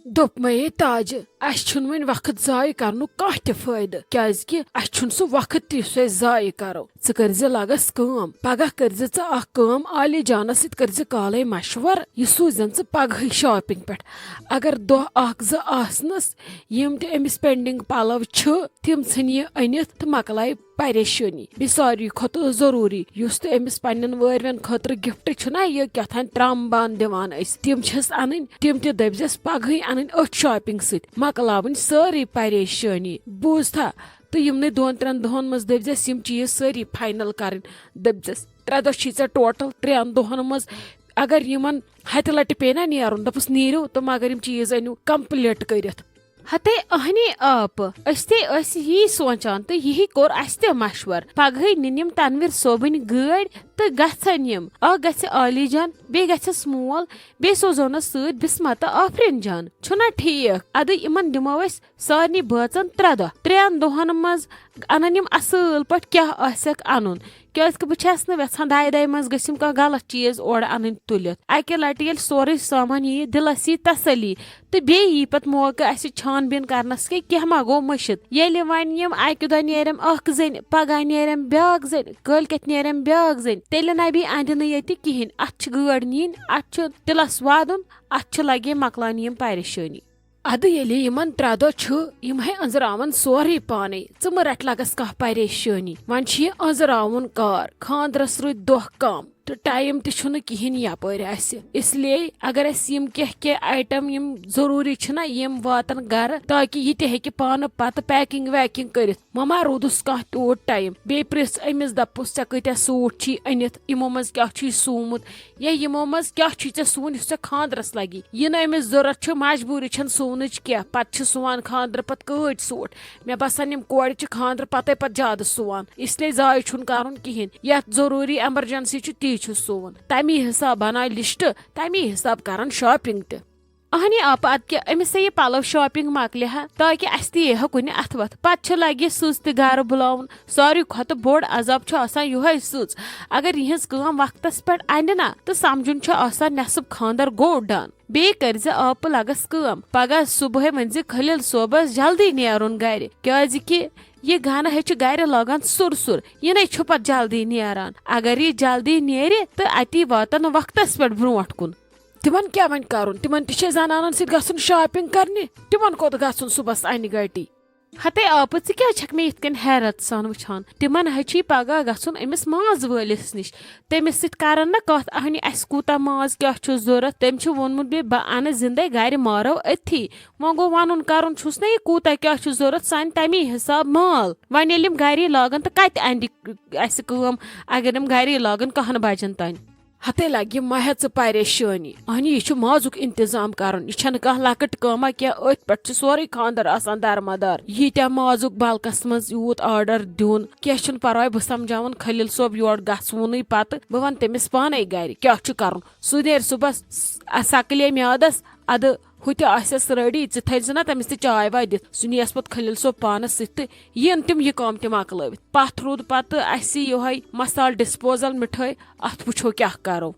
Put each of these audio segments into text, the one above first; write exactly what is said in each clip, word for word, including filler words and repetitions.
دوٚپمَے تاجہِ، اَسہِ چھُنہٕ وۄنۍ وقت ضایع کرنُک کانٛہہ تہِ فٲیدٕ، کیازِ کہِ اَسہِ چھُنہٕ سُہ وقت تہِ یُس أسۍ ضایع کرو۔ ژٕ کٔرزِ لگس کٲم، پگاہ کٔرزِ ژٕ اکھ کٲم، عالی جانس سۭتۍ کٔرزِ کالے مشور، یہِ سوٗززٮ۪ن ژٕ پگہٕے شاپنگ پٮ۪ٹھ۔ اگر دۄہ اکھ زٕ آسنس، یِم تہِ أمِس پینڈنگ پلو چھِ، تِم ژھٕنہِ یہِ أنِتھ تہٕ مۄکلایہِ پریشٲنی۔ بیٚیہِ ساروی کھۄتہٕ ضروٗری، یُس تہِ أمِس پننٮ۪ن وٲرۍوٮ۪ن خٲطرٕ گفٹ چھُنہ، یہِ کیٛاہ تام ترٛام بان دِوان أسۍ، تِم چھِس انٕنۍ، تِم تہِ دٔپزٮ۪س پگہٕے انٕنۍ أتھۍ شاپنگ سۭتۍ، مۄکلاوٕنۍ سٲرٕے پریشٲنی۔ بوٗزتھا؟ تہٕ یِمنٕے دۄن ترٛٮ۪ن دۄہن منٛز دٔپزٮ۪س یِم چیٖز سٲری فاینل کرٕنۍ۔ دٔپزٮ۪س، ترٛےٚ دۄہ چھی ژےٚ ٹوٹل، ترٛٮ۪ن دۄہن منٛز اگر یِمن ہتہِ لٹہِ پیٚیہِ نا نیرُن، دوٚپُس، "نیٖرِو تہٕ مگر یِم چیٖز أنِو کمپلیٖٹ کٔرِتھ۔" ہتے اہنی آپہٕ، أسۍ تہِ ٲسۍ یی سونٛچان تہٕ یی کوٚر اَسہِ تہِ مشور۔ پگہٕے نِن یِم تنویر صٲبٕنۍ گٲڑۍ تہٕ گژھن یِم۔ اکھ گژھِ عالی جان، بیٚیہِ گژھٮ۪س مول، بیٚیہِ سوزونس سۭتۍ بسمہ تہٕ آفرین جان۔ چھُنا ٹھیٖک؟ ادٕ یِمن دِمو أسۍ سارنٕے بٲژن ترٛےٚ دۄہ۔ ترٛٮ۪ن دۄہن منٛز انن یِم اصٕل پٲٹھۍ کیٛاہ آسٮ۪کھ انُن۔ کیازِ کہِ بہٕ چھَس نہٕ یژھان دَیہِ دَیہِ منٛز گٔژھۍ یِم کانٛہہ غلط چیٖز اورٕ اَنٕنۍ تُلِتھ۔ اَکہِ لَٹہِ ییٚلہِ سورُے سامان یِیہِ، دِلَس یی تسلی تہٕ بیٚیہِ یی پَتہٕ موقعہٕ اَسہِ چھان بیٖن کَرنَس کہِ کینٛہہ ما گوٚو مٔشِتھ۔ ییٚلہِ وۄنۍ یِم اَکہِ دۄہ نیرن اَکھ زٔنۍ، پَگاہ نیرن بیٛاکھ زٔنۍ، کٲلۍکٮ۪تھ نیرن بیٛاکھ زٔنۍ، تیٚلہِ نہ بیٚیہِ اَندِ نہٕ ییٚتہِ کِہیٖنۍ۔ اَتھ چھِ گٲڑۍ نِنۍ، اَتھ چھُ تِلَس وَدُن، اَتھ چھِ لَگے مۄکلاونہِ یِم پریشٲنی۔ ادٕ ییٚلہِ یِمن ترٛےٚ دۄہ چھُ، یِم ہے أنٛزراون سورُے پانے، ژٕ مہٕ رٹھ لگس کانٛہہ پریشٲنی۔ وۄنۍ چھُ یہِ أنٛزراوُن کار، خانٛدرس روٗدۍ دۄہ کم تہٕ ٹایم تہِ چھُنہٕ کِہیٖنۍ یپٲرۍ اسہِ۔ اس لیے اگر اسہِ یِم کینٛہہ کینٛہہ آیٹم یِم ضروٗری چھِنہ، یِم واتن گرٕ، تاکہِ یہِ تہِ ہیٚکہِ پانہٕ پتہٕ پیکنگ ویکنگ کٔرِتھ۔ وۄنۍ ما روٗدُس کانٛہہ تیوٗت ٹایم؟ بیٚیہِ پرژھ أمِس، دپُس، "ژےٚ کۭتیٛاہ سوٗٹ چھی أنِتھ؟ یِمو منٛز کیٛاہ چھُے سُومُت؟ یا یِمو منٛز کیٛاہ چھُے ژےٚ سُوُن یُس ژےٚ خانٛدرس لگی؟" یہِ نہٕ أمِس ضروٗرت چھُ، مجبوٗری چھَنہٕ سُونٕچ کینٛہہ، پتہٕ چھِ سُوان خانٛدرٕ پتہٕ کٲٹۍ سوٗٹ۔ مےٚ باسان، یِم کورِ چھِ خانٛدرٕ پتے پتہٕ زیادٕ سُوان، اس لیے ضایع چھُنہٕ کرُن کِہیٖنۍ۔ یتھ ضروٗری ایمرجنسی چھُ، تی چھُ سُوُن۔ تمی حساب بناو لسٹ، تمی حساب کرن شاپنگ تہِ۔ اہنی آپہٕ، ادٕ کیٛاہ، أمِس ہے یہِ پلو شاپنگ مۄکلہِ ہا، تاکہِ اسہِ تہِ یی ہا کُنہِ اتھٕ وتھٕ۔ پتہٕ چھِ لگہِ سٕژ تہِ گرٕ بُلاوُن۔ ساروی کھۄتہٕ بوٚڑ عذاب چھُ آسان یِہوٚے سٕژ۔ اگر یِہٕنٛز کٲم وقتس پٮ۪ٹھ انہِ نا، تہٕ سمجھُن چھُ آسان نٮ۪صٕب خانٛدر گوٚو ڈن۔ بیٚیہِ کٔرزِ آپہٕ لگس کٲم، پگاہ صبحٲے ؤنزِ خلیل صٲبس جلدی نیرُن گرِ، کیازِ کہِ یہِ گانہٕ ہے چھُ گرِ لگان سُر سُر، یہِ نے چھُ پتہٕ جلدی نیران۔ اگر یہِ جلدی نیرِ تہٕ اتی واتن وقتس پٮ۪ٹھ برونٹھ کُن۔ تِمن کیٛاہ وۄنۍ کرُن؟ تِمن تہِ چھے زنانن سۭتۍ گژھُن شاپنگ کرنہِ۔ تِمن کوٚت گژھُن صُبحس انہِ گٹی؟ ہتے آپہٕ، ژٕ کیٛازِ چھکھ مےٚ یِتھ کٔنۍ حیرت سان وٕچھان؟ تِمن ہے چھی پگاہ گژھُن أمِس ماز وٲلِس نِش۔ تٔمِس سۭتۍ کرن نہ کتھ اہنہِ، اسہِ کوٗتاہ ماز کیٛاہ چھُ ضروٗرت؟ تٔمۍ چھُ ووٚنمُت بیٚیہِ، بہٕ انہٕ زندے گرِ مارو أتھی۔ وۄنۍ گوٚو ونُن کرُن چھُس نہ یہِ کوٗتاہ کیٛاہ چھُ ضروٗرت، سُہ انہِ تمی حساب مال۔ وۄنۍ ییٚلہِ یِم گرے لاگن تہٕ کتہِ انہِ اسہِ کٲم اگر یِم گرے لاگن کہن بجن تانۍ؟ ہتے لگہِ مہ ہےٚ ژٕ پریشٲنی۔ اہنہِ، یہِ چھُ مازُک انتظام کرُن۔ یہِ چھنہٕ کانٛہہ لۄکٕٹ کٲمہ کینٛہہ۔ أتھۍ پٮ۪ٹھ چھُ سورُے خانٛدر آسان درمدار۔ ییٖتیٛاہ مازُک بلکس منٛز یوٗت آرڈر دیُن۔ کینٛہہ چھُنہٕ پرواے، بہٕ سمجھاون خلیل صٲب یورٕ گژھوُنٕے پتہٕ۔ بہٕ ونہٕ تٔمِس پانے گرِ کیٛاہ چھُ کرُن۔ سُہ نیرِ صُبحس س-، سکلے میادس، ادٕ ہُہ تہِ آسٮ۪س ریڈی، ژٕ تھٲوزِ نا تٔمِس تہِ چاے واے دِتھ۔ سُہ نِیَس پتہٕ خلیل صٲب پانس سۭتۍ تہٕ یِن تِم یہِ کٲم تہِ مۄکلٲوِتھ۔ پتھ روٗد پتہٕ اسہِ یِہوٚے مسالہٕ ڈسپوزل مِٹھٲے، اتھ وٕچھو کیٛاہ کرو۔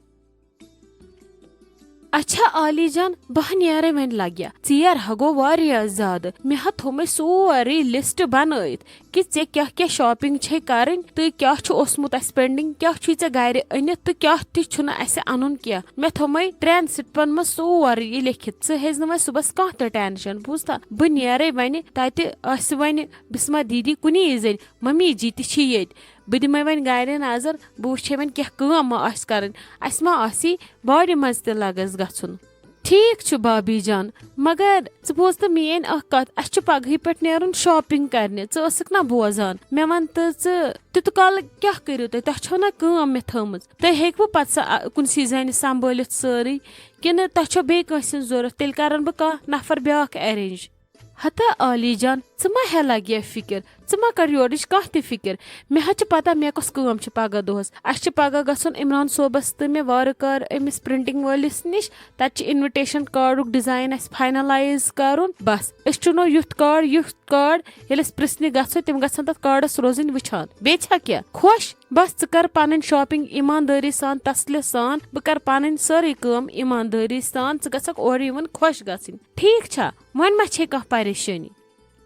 اچھا عالی جان، بہٕ ہا نیرے وۄنۍ لگیا، ژیر ہا گوٚو واریاہ زیادٕ۔ مےٚ ہا تھوٚومَے سورُے لسٹ بنٲیِتھ کہِ ژےٚ کیٛاہ کیٛاہ شاپنگ چھے کرٕنۍ تہٕ کیٛاہ چھُ اوسمُت اسہِ پینڈنگ، کیٛاہ چھُے ژےٚ گرِ أنِتھ تہٕ کیٛاہ تہِ چھُنہٕ اسہِ انُن کینٛہہ۔ مےٚ تھوٚومَے ترٛٮ۪ن سِٹپن منٛز سورُے یہِ لیکھِتھ۔ ژٕ ہیٚزِ نہٕ وۄنۍ صُبحس کانٛہہ تہِ ٹینشن، بوٗزتھا؟ بہٕ نیرے وۄنۍ، تتہِ آسہِ وۄنۍ بسمہ دیدی کُنی زٔنۍ، ممی جی تہِ چھِ ییٚتہِ۔ بہٕ دِمے وۄنۍ گرِ نظر، بہٕ وٕچھے وۄنۍ کیٛاہ کٲم ما آسہِ کرٕنۍ، اسہِ ما آسی وارِ منٛز تہِ لگس گژھُن۔ ٹھیک چھُ بابی جان، مگر ژٕ بوز تہٕ میٲنۍ اکھ کتھ، اسہِ چھُ پگہٕے پٮ۪ٹھ نیرُن شاپنگ کرنہِ، ژٕ ٲسٕکھ نا بوزان؟ مےٚ ون تہٕ ژٕ، تیوٗت کال کیٛاہ کٔرِو تُہۍ؟ تۄہہِ چھو نا کٲم مےٚ تھٲومٕژ؟ تُہۍ ہیٚکوٕ پتہٕ سۄ، آ، کُنسٕے زنہِ سنبھٲلِتھ سٲرٕے، کِنہٕ تۄہہِ چھو بیٚیہِ کٲنٛسہِ ہٕنٛز ضروٗرت؟ تیٚلہِ کرن بہٕ کانٛہہ نفر بیٛاکھ arrange۔ ہتا عالی جان، ژٕ ما ہےٚ لگہِ فکر، ژٕ ما کر یورٕچ کانٛہہ تہِ فکر۔ مےٚ حظ چھِ پتہ مےٚ کۄس کٲم چھِ پگاہ دۄہس۔ اسہِ چھِ پگاہ گژھُن عمران صٲبس تہٕ مےٚ وارٕ کارٕ أمِس پرنٹنگ وٲلِس نِش۔ تتہِ چھِ انویٹیشن کارڈُک ڈیزائن اسہِ فائنلائز کرُن۔ بس، أسۍ چُنو یُتھ کارڈ، یُتھ کارڈ، ییٚلہِ أسۍ پرژھنہِ گژھو، تِم گژھن تتھ کارڈس روزٕنۍ وٕچھان۔ بیٚیہِ چھا کینٛہہ؟ خۄش؟ بس، ژٕ کر پنٕنۍ شاپنگ ایماندٲری سان، تسلہٕ سان۔ بہٕ کر پنٕنۍ سٲرٕے کٲم ایماندٲری سان۔ ژٕ گژھکھ اورٕ یِوُن خۄش گژھٕنۍ۔ ٹھیک چھا؟ وۄنۍ ما چھے کانٛہہ پریشٲنی؟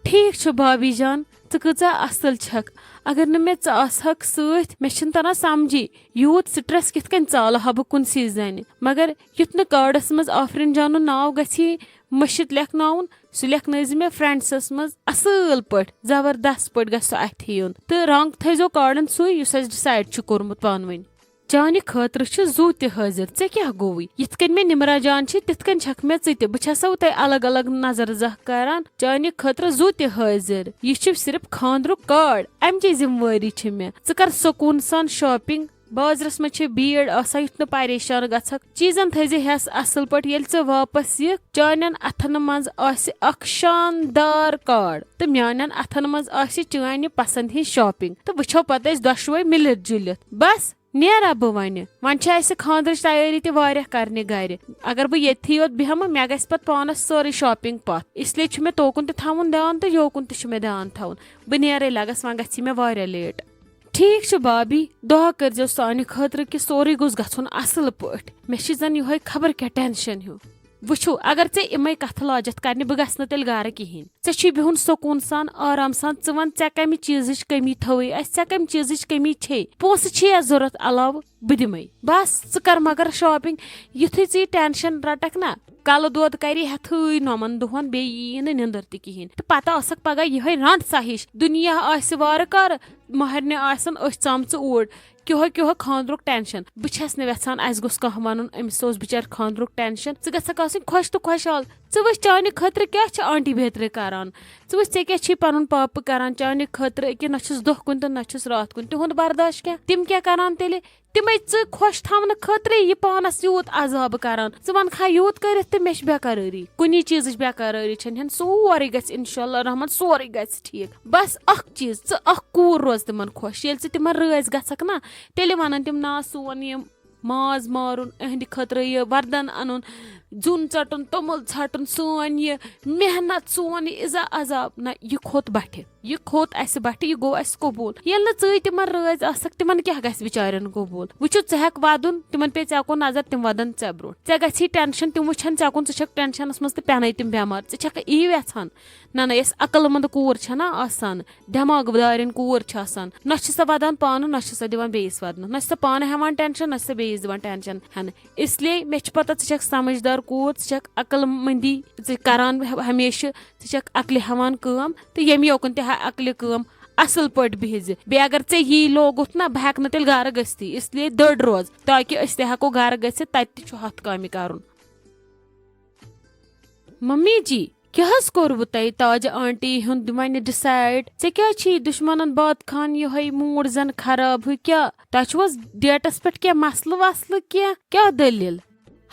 ٹھیک چھُ بابی جان، ژٕ کۭژاہ اصل چھکھ۔ اگر نہٕ مےٚ ژٕ آسہکھ سۭتۍ، مےٚ چھُنہٕ تران سمجھی، یوٗت سٹریس کِتھ کٔنۍ ژالہٕ ہا بہٕ کُنسٕے زنہِ۔ مگر یُتھ نہٕ کارڈس منٛز آفرین جانُن ناو گژھی مٔشِتھ لیکھناوُن، سُہ لیکھنٲیزِ مےٚ فرینڈسس منٛز اصل پٲٹھۍ، زبردست پٲٹھۍ گژھِ سُہ اتھِ یُن۔ تہٕ رنگ تھٲیزیو کارڈن سُے، یُس اسہِ ڈسایڈ چھُ کوٚرمُت پانہٕ ؤنۍ۔ چانہِ خٲطرٕ چھُ زُو تہِ حٲضِر، ژےٚ کیٛاہ گوٚوُے؟ یِتھ کٔنۍ مےٚ نِمرا جان چھِ، تِتھ کٔنۍ چھَکھ مےٚ ژٕ تہِ۔ بہٕ چھَسو تۄہہِ الگ الگ نظر زَکھ کران۔ چانہِ خٲطرٕ زُو تہِ حٲضِر۔ یہِ چھُ صرف خانٛدرُک کارڈ، اَمچے ذمہٕ وٲری چھِ مےٚ۔ ژٕ کر سکوٗن سان شاپنگ۔ بازرَس منٛز چھِ بھیٖڑ آسان، یُتھ نہٕ پریشان گژھکھ۔ چیٖزن تھٲیزِ ہٮ۪س اَصٕل پٲٹھۍ۔ ییٚلہِ ژٕ واپس یِکھ، چانٮ۪ن اَتھن منٛز آسہِ اکھ شاندار کارڈ تہٕ میانٮ۪ن اَتھن منٛز آسہِ چٲنہِ پسنٛد ہٕنٛز شاپنگ۔ تہٕ وٕچھو پتہٕ أسۍ دۄشوے مِلِتھ جُلِتھ۔ بس، نیرا بہٕ وۄنۍ۔ وۄنۍ چھِ اسہِ خانٛدرٕچ تیٲری تہِ واریاہ کرنہِ گرِ۔ اگر بہٕ ییٚتھی یوت بیٚہمہٕ، مےٚ گژھِ پتہٕ پانس سٲرٕے شاپنگ پتھ۔ اس لیے چھُ مےٚ توکُن تہِ تھاوُن دیان تہٕ یوکُن تہِ چھُ مےٚ دیان تھاوُن۔ بہٕ نیرے لگس، وۄنۍ گژھِ مےٚ واریاہ لیٹ۔ ٹھیک چھُ بابی، دعا کٔرزیو سانہِ خٲطرٕ کہِ سورُے گوٚژھ گژھُن اصل پٲٹھۍ۔ مےٚ چھِ زن یِہوے خبر کیٛاہ ٹینشن ہیوٗ۔ وٕچھِو، اگر ژےٚ یِمے کتھٕ لاجتھ کرنہِ، بہٕ گژھٕ نہٕ تیٚلہِ گرٕ کِہینۍ۔ ژےٚ چھُے بِہُن سکوٗن سان، آرام سان۔ ژٕ وَن، ژےٚ کَمہِ چیٖزٕچ کٔمی تھٲوٕے اَسہِ؟ ژےٚ کَمہِ چیٖزٕچ کٔمی چھے؟ پونٛسہٕ چھے یا ضوٚرَتھ علاوٕ؟ بہٕ دِمَے۔ بَس، ژٕ کَر مگر شاپِنٛگ۔ یُتھُے ژٕ یہِ ٹٮ۪نشَن رَٹَکھ نا، کَلہٕ دود کَری ہٮ۪تھٕے نۄمَن دۄہَن، بیٚیہِ یی نہٕ نِندٕر تہِ کِہیٖنۍ۔ تہٕ پَتہٕ آسَکھ پَگاہ یِہوٚے رَنٛڈ سا ہِش۔ دُنیا آسہِ وارٕ کارٕ، مَہرنہِ آسَن أچھ ژامژٕ اوٗرۍ۔ کیُہو کیُہو خانٛدرُک ٹٮ۪نشَن۔ بہٕ چھَس نہٕ یَژھان اَسہِ گوٚژھ کانٛہہ وَنُن، أمِس اوس بِچارِ خانٛدرُک ٹٮ۪نشَن۔ ژٕ گژھکھ آسٕنۍ خۄش تہٕ خۄشحال۔ ژٕ وٕچھ، چانہِ خٲطرٕ کیٛاہ چھِ آنٹی بیترِ کران؟ ژٕ وٕچھ، ژےٚ کیٛاہ چھُے پنُن پاپہٕ کران چانہِ خٲطرٕ؟ أکیٛاہ نہ چھُس دۄہ کُن تہٕ نہ چھُس راتھ کُن۔ تِہُنٛد برداش کیٛاہ؟ تِم کیٛاہ کران تیٚلہِ؟ تِمے ژٕ خۄش تھاونہٕ خٲطرٕ یہِ پانس یوٗت عذاب کران۔ ژٕ ونکھا یوٗت کٔرِتھ تہٕ مےٚ چھِ بے قرٲری۔ کُنی چیٖزٕچ بے قرٲری چھَنہٕ ہن، سورُے گژھِ انشاءاللہ رحمان، سورُے گژھِ ٹھیٖک۔ بس اکھ چیٖز، ژٕ اکھ کوٗر روز تِمن خۄش۔ ییٚلہِ ژٕ تِمن رٲضۍ گژھکھ نا، تیٚلہِ ونن تِم، نا، سون یہِ ماز مارُن، اہندِ خٲطرٕ یہِ وردن انُن، زیُن ژٹُن، توٚمُل ژھٹُن، سٲنۍ یہِ محنت، سون یہِ اِزا عذاب، نہ، یہِ کھوٚت بٹھِ، یہِ کھوٚت اسہِ بٹھِ، یہِ گوٚو اسہِ قبوٗل۔ ییٚلہِ نہٕ ژٕے تِمن رٲضۍ آسکھ، تِمن کیٛاہ گژھِ بِچارٮ۪ن قبوٗل؟ وٕچھِو، ژٕ ہٮ۪کھ ودُن، تِمن پیٚیہِ ژےٚ کُن نظر، تِم ودن ژےٚ برونٛٹھ۔ ژےٚ گژھی ٹینشن، تِم وٕچھن ژےٚ کُن، ژٕ چھکھ ٹینشنس منٛز تہٕ پٮ۪نے تِم بٮ۪مار۔ ژٕ چھکھ یی یژھان؟ نہ، نہ، یۄس عقل مند کوٗر چھےٚ نا آسان، دٮ۪ماغ دارٮ۪ن کوٗر چھِ آسان، نہ چھِ سۄ وَدان پانہٕ، نہ چھِ سۄ دِوان بیٚیِس وَدنہٕ، نہ چھِ سۄ پانہٕ ہٮ۪وان ٹٮ۪نشَن، نہ چھِ سۄ بیٚیِس دِوان ٹٮ۪نشَن ہٮ۪نہٕ۔ اس لیے مےٚ چھِ پَتہ ژٕ چھَکھ سَمجھدار کوٗر، ژٕ چھَکھ عقل مندی، ژٕ کَران ہہ-، ہمیشہٕ، ژٕ چھَکھ عقلہِ ہٮ۪وان کٲم، تہٕ ییٚمہِ یوکُن تہِ ہا عقلہِ کٲم اَصٕل پٲٹھۍ بِہزِ۔ بیٚیہِ اگر ژےٚ یی لوگُتھ نہ، بہٕ ہٮ۪کہٕ نہٕ تیٚلہِ گَرٕ گٔژھتھٕے، اس لیے دٔڑ روز، تاکہِ أسۍ تہِ ہٮ۪کو گَرٕ گٔژھِتھ، تَتہِ تہِ چھُ ہَتھ کامہِ کَرُن۔ ممی جی، کیٛاہ حظ کوٚروٕ تۄہہِ تاج آنٹی ہُنٛد وۄنۍ ڈِسایڈ؟ ژےٚ کیٛازِ چھُے دُشمنن باد خان یِہوٚے موٗڈ زن خراب ہیوٗ؟ کیٛاہ تۄہہِ چھُو حظ ڈیٹس پٮ۪ٹھ کینٛہہ مسلہٕ وسلہٕ کینٛہہ؟ کیٛاہ دٔلیٖل؟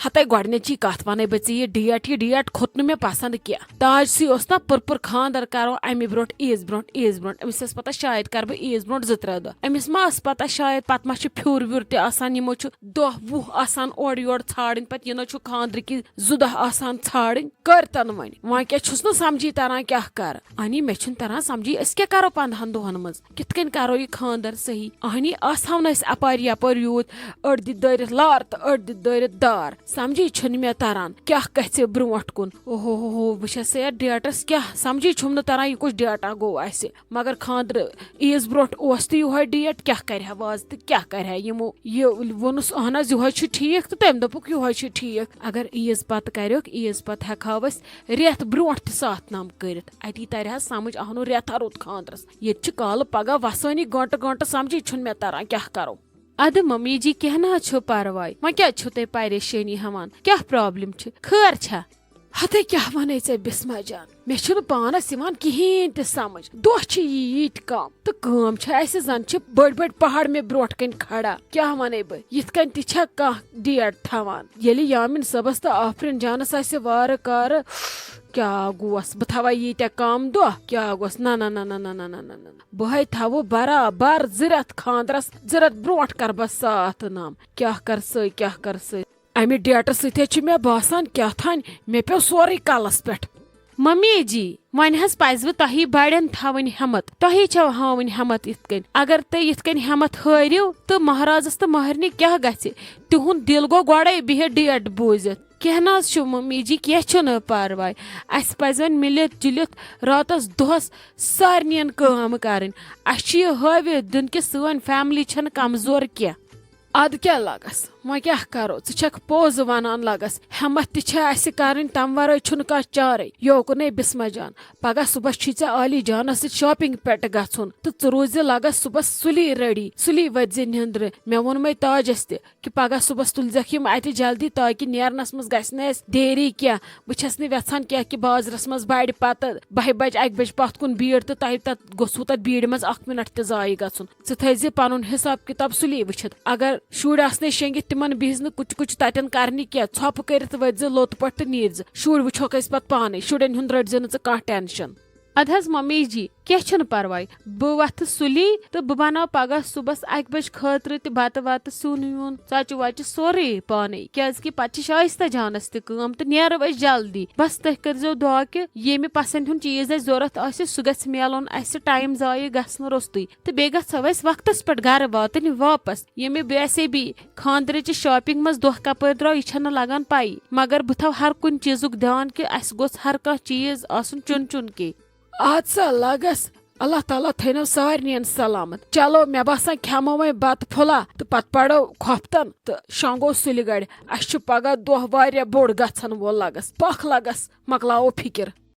ہتے گۄڈٕنِچی کتھ ونَے بہٕ ژےٚ، یہِ ڈیٹ، یہِ ڈیٹ کھوٚت نہٕ مےٚ پسند کینٛہہ۔ تاج سی اوس نا پٔرپُر خانٛدر کرو امہِ برونٛٹھ، عیٖز برونٛٹھ، عیٖز برونٛٹھ۔ أمِس ٲس پتہ شاید کرٕ بہٕ عیٖز برونٛٹھ زٕ ترٛےٚ دۄہ۔ أمِس ما ٲس پتہ شاید پتہٕ ما چھُ پھیُر ویُر تہِ آسان، یِمو چھُ دۄہ وُہ آسان اورٕ یورٕ ژھانڈٕنۍ، پتہٕ یِنو چھُ خانٛدرٕکۍ زٕ دۄہ آسان ژھانڈٕنۍ، کٔرتن وۄنۍ۔ وۄنۍ کیٛاہ چھُس نہٕ سمجھی تران کیٛاہ کر۔ اہنی، مےٚ چھُنہٕ تران سمجھی أسۍ کیٛاہ کرو پندہن دۄہن منٛز، کِتھ کٔنۍ کرو یہِ خانٛدر صحیح۔ اہنی، آسہٕ ہاو نہٕ أسۍ اپارِ یپٲرۍ یوٗت أڑ دِتھ دٲرِتھ لار تہٕ أڑ دِتھ دٲرِتھ دار۔ سمجھی چھُنہٕ مےٚ تران کیٛاہ گژھِ برونٛٹھ کُن۔ اوہو ہو ہو، بہٕ چھَس یَتھ ڈیٹس کیٛاہ سمجھی چھُم نہٕ تران، یہِ کُس ڈیٹا گوٚو اَسہِ۔ مگر خانٛدرٕ عیٖز برونٛٹھ اوس تہِ یِہوٚے ڈیٹ، کیٛاہ کرِ ہا وازٕ تہٕ کیٛاہ کرِ ہا یِمو؟ یہِ ووٚنُس، اہن حظ، یِہوٚے چھُ ٹھیٖک، تہٕ تٔمۍ دوٚپُکھ، یِہوٚے چھُ ٹھیٖک۔ اگر عیٖز پتہٕ کریوکھ، عیٖز پتہٕ ہٮ۪کہٕ ہاو أسۍ رٮ۪تھ برونٛٹھ تہِ ساتھ نام کٔرِتھ۔ اَتی ترِ ہا سمجھ، اہنُو رٮ۪تھا روٗد خانٛدرس۔ ییٚتہِ چھِ کالہٕ پگاہ وسٲنی گٲنٛٹہٕ گٲنٛٹہٕ، سمجھی چھُنہٕ مےٚ تران کیٛاہ کرو۔ ادٕ ممی جی، کینٛہہ نہ حظ چھُ پرواے۔ وۄنۍ کیٛازِ چھِو تُہۍ پریشٲنی ہٮ۪وان؟ کیٛاہ پرابلم چھِ؟ خٲر چھا؟ ہتے کیٛاہ ونے ژےٚ بسمہ جان، مےٚ چھُنہٕ پانس یِوان کِہیٖنۍ تہِ سمجھ۔ دۄہ چھِ یی ییٖتۍ کم تہٕ کٲم چھِ اسہِ، زن چھِ بٔڑۍ بٔڑۍ پہاڑ مےٚ برونٛٹھ کنہِ کھڑا۔ کیٛاہ ونے بہٕ، یِتھ کٔنۍ تہِ چھا کانٛہہ ڈیٹ تھاوان؟ ییٚلہِ یامین صٲبس تہٕ آفرین جانس آسہِ وارٕ کارٕ کیٛاہ گوس بہٕ تھاوا ییٖتیٛاہ کم دۄہ؟ کیٛاہ گوس؟ نہ، نہ، نہ۔ بہٕ ہے تھاوٕ برابر زٕ رٮ۪تھ خانٛدرس، زٕ رٮ۪تھ برونٛٹھ کر بہٕ ساتھ نام۔ کیٛاہ کر سٲے، کیٛاہ کر سٲے؟ امہِ ڈیٹہٕ سۭتۍ حظ چھُ مےٚ باسان کیٛاہ تھانۍ مےٚ پیوٚو سورُے کلس پٮ۪ٹھ۔ ممی جی، وۄنۍ حظ پزِ وٕ تۄہی بڑٮ۪ن تھاوٕنۍ ہمت، تۄہی چھو ہاوٕنۍ ہمت یِتھ کٔنۍ۔ اگر تُہۍ یِتھ کٔنۍ ہمت ہٲرِو تہٕ مہرازس تہٕ مہرنہِ کیٛاہ گژھِ؟ تِہُنٛد دِل گوٚو گۄڈے بِہِتھ ڈیٹ بوٗزِتھ۔ کینٛہہ نہ حظ چھُ ممی جی، کینٛہہ چھُنہٕ پرواے۔ اسہِ پزِ وۄنۍ مِلِتھ جُلِتھ راتس دۄہس سارنِین کٲم کرٕنۍ۔ اسہِ چھُ یہِ ہٲوِتھ دیُن کہِ سٲنۍ فیملی چھنہٕ کمزور کینٛہہ۔ ادٕ کیٛاہ لگس، وۄنۍ کیٛاہ کرو؟ ژٕ چھکھ پوٚز ونان لگس، ہمت تہِ چھےٚ اسہِ کرٕنۍ، تمہِ ورٲے چھُنہٕ کانٛہہ چارے۔ یوکُنے بسمہ جان، پگاہ صبحس چھُے ژےٚ عالی جانس سۭتۍ شاپنگ پٮ۪ٹھ گژھُن تہٕ ژٕ روٗزِ لگس صبحس سُلی ریڈی، سُلی ؤتھۍ زِ نِندرِ۔ مےٚ ووٚنمے تاجس تہِ کہِ پگاہ صبحس تُلزٮ۪کھ یِم اتہِ جلدی، تاکہِ نیرنس منٛز گژھِ نہٕ اسہِ دیری کینٛہہ۔ بہٕ چھس نہٕ یژھان کینٛہہ کہِ بازرس منٛز بڑِ پتہٕ بہہِ بجہِ، اکہِ بجہِ پتھ کُن بیٖڑ تہٕ تۄہہِ تتھ گوٚژھوٕ تتھ بیٖڑِ منٛز اکھ منٹ تہِ ضایع گژھُن۔ ژٕ تھٲیزِ پنُن حساب کتاب سُلی وٕچھِتھ۔ اگر شُرۍ آسنے شیٚنگِتھ، تِمن بِہِز نہٕ کُچہِ کُچہِ تتٮ۪ن کرنہِ کینٛہہ۔ ژھۄپہٕ کٔرِتھ ؤتھۍ زِ لوٚت پٲٹھۍ تہٕ نیٖرۍ زِ۔ شُرۍ وٕچھوکھ أسۍ پتہٕ پانے، شُرٮ۪ن ہُنٛد رٔٹۍ زِ نہٕ ژٕ کانٛہہ ٹینشن۔ ادٕ حظ ممی جی، کینٛہہ چھُنہٕ پرواے، بہٕ وۄتھٕ سُلی تہٕ بہٕ بناو پگاہ صُبحس اکہِ بجہِ خٲطرٕ تہِ بتہٕ وتہٕ، سیُن ویُن، ژۄچہِ وۄچہِ سورُے پانے، کیازِ کہِ پتہٕ چھِ شایستہ جانس تہِ کٲم تہٕ نیرو أسۍ جلدی۔ بس تُہۍ کٔرزیو دُعا کہِ ییٚمہِ پسند ہُنٛد چیٖز اسہِ ضروٗرت آسہِ، سُہ گژھِ میلُن اسہِ ٹایم ضایع گژھنہٕ روٚستُے۔ تہٕ بیٚیہِ گژھو أسۍ وقتس پٮ۪ٹھ گرٕ واتٕنۍ واپس۔ ییٚمہِ ویسے بھی خانٛدرٕچہِ شاپنگ منٛز دۄہ کپٲرۍ درٛاو، یہِ چھنہٕ لگان پَیی، مگر بہٕ تھاوٕ ہر کُنہِ چیٖزُک دیان کہِ اسہِ گوٚژھ ہر کانٛہہ چیٖز آسُن چُن چُن کے۔ ادٕ سا لگس، اللہ تعالیٰ تھٲینو سارنٕے سلامت۔ چلو، مےٚ باسان کھٮ۪مو وۄنۍ بتہٕ پھوٚلہ تہٕ پتہٕ پرو کھۄفتن تہٕ شۄنگو سُلہِ گڑِ۔ اسہِ چھُ پگاہ دۄہ واریاہ بوٚڑ گژھن وول۔ لگس پکھ، لگس مۄکلاوو فکر۔